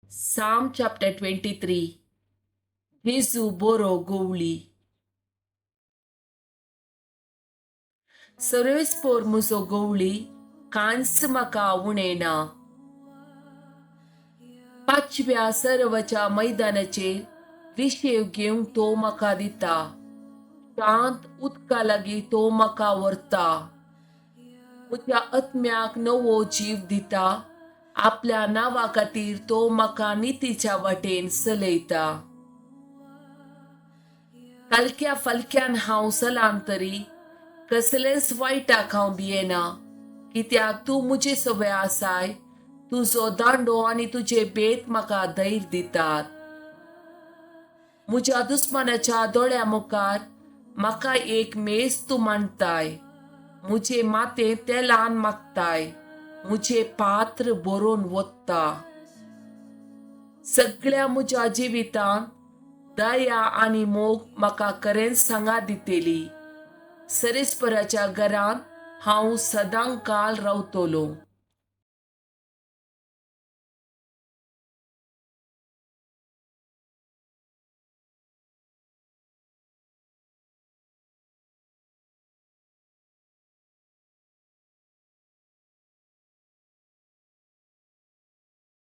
Psalm chapter 23. जेजू बरो गोवळी. सर्वेस्पोर म्हजो गोवळी, कांयच म्हाका उणें ना. पांचव्या सर्वाच्या मैदानाचेर विशेव घेवंक तो म्हाका दिता. शांत उदका लागीं तो म्हाका व्हरता. म्हज्या आत्म्याक नवो जीव दिता. आपल्या नांवा खातीर तो म्हाका नितीच्या वाटेन चलयता. कालक्या फालक्यान हांव सलाम तरी कसलेंच वायटाक हांव भियेना, कित्याक तूं म्हजे सवय आसाय. तुजो दांडो आनी तुजे बेत म्हाका धैर्य दितात. म्हज्या दुस्मानाच्या दोळ्या मुखार म्हाका एक मेज तूं मांडताय. म्हजें माथें तेलान मागताय. म्हजें पात्र बरोवन वता. सगळ्या म्हज्या जिवितांत दया आनी मोग म्हाका खरेंच सांगात दितली. सरेस्पराच्या घरांत हांव सदां काल रावतलो.